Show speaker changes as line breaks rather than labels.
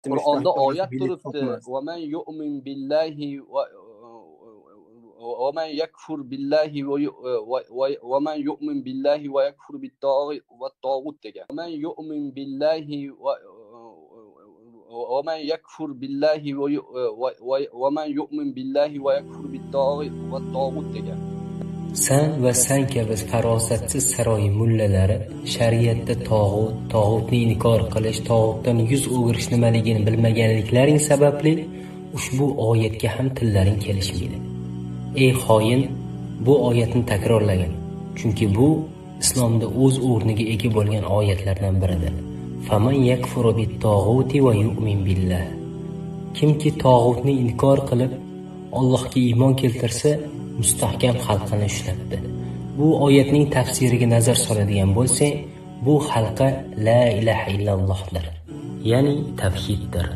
Qur'onda oyat turibdi. Va man yu'min billahi va man yakfur billahi va man yu'min billahi va yakfur bit-tog'ut degan. Va man yu'min billahi va man yakfur billahi va man yu'min billahi va yakfur bit-tog'ut degan.
San va san kabi farosatsiz saroy mullalari shariatda tog'ut, tog'utni inkor qilish, tog'utdan yuz o'girish nimaligini bilmaganliklaring sababli ushbu oyatga ham tillaring kelishmaydi. Ey xoin, bu oyatni takrorlagin, chunki bu islomda o'z o'rniga ega bo'lgan oyatlardan biridir. Faman yakfuru bit-tog'uti va yu'min billah. Kimki tog'utni inkor qilib Allohga iymon keltirsa, mustahkam halqani ushlabdi. Bu oyatning tafsiriga nazar soladigan bo'lsak, bu halqa la ilaha illallohdir, ya'ni tavhiddir.